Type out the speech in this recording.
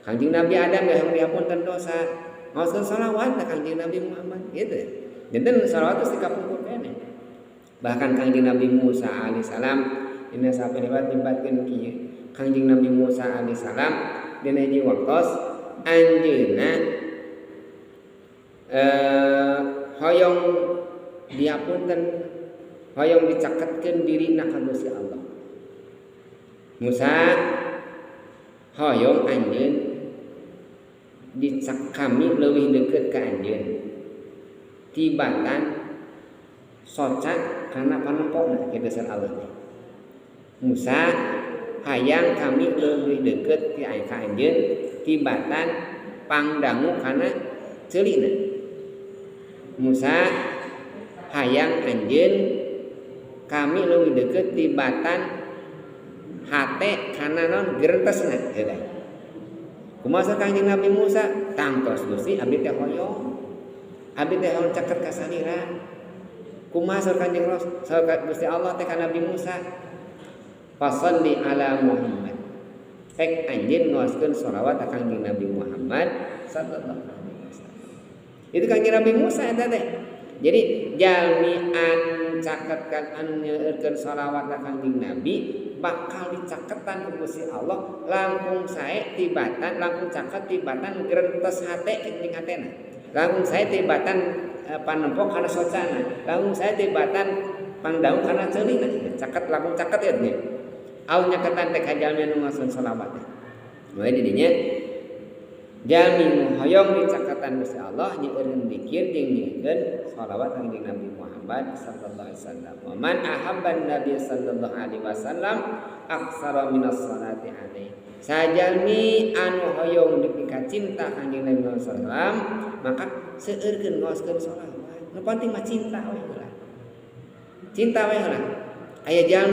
Kangjeng Nabi Adam ge hoyong dihapunten dosa, ngaoskeun sholawat ka Kangjeng Nabi Muhammad gitu. Janten sholawat teh kapungkur keneh. Bahkan Kangjeng Nabi Musa alaihissalam dina sampai lewat nyebatkeun kieu. Kangjeng Nabi Musa alaihissalam dina hiji waktos anjeunna hoyong diapunten, hoyong dicaketkeun dirina ka Gusti Allah. Musa, hoyong anjeun dicak kami leuwih deukeut ka anjeun tibatan soca kana panempona kitu saur Allah teh. Musa, hayang kami leuwih deukeut ti ka anjeun tibatan pangdangu kana ceulina. Musa, hayang anjeun kami leuwih deukeut tibatan hate kana non gerentesna kitu. Kumaha Kangjeng Nabi Musa? Tangtos Gusti, abdi teh hoyong. Abdi teh hoyong caket ka salira. Kumaha saur Kangjeng Rasul, saur Gusti Allah teh ka Nabi Musa? Fashalli ala Muhammad. Pek anjeun ngaoskeun sholawat ka Kangjeng Nabi Muhammad sallallahu alaihi wasallam. Itu Kangjeng Nabi Musa eta teh. Jadi jalmi anu caket kan anu nyeueurkeun sholawat ka Kangjeng Nabi bakal dicaketan ku Gusti Allah langkung sae tibatan, langkung caket tibatan gerentes hate jeung hatena, langkung sae tibatan panempok kana socana, langkung sae tibatan pangdaung kana ceulina. Caket, langkung caket ya nya. Au nyaketan teh ka jalmi anu ngaoskeun sholawat teh. Mulai di dinya jalmi nu hoyong dicaketan Gusti Allah nyeueureun dikir jeung nyeueurkeun sholawat kangjeng Nabi Muhammad sallallahu alaihi wasallam. Wa man ahabban Nabi sallallahu alaihi wasallam aktsara minas salati alaihi. Sajalmi anu hoyong dipika cinta kangjeng Nabi Muhammad sallallahu alaihi wasallam, maka seueurkeun ngaoskeun sholawat. Nu penting mah cinta we heula. Cinta we heula. Aya jalmi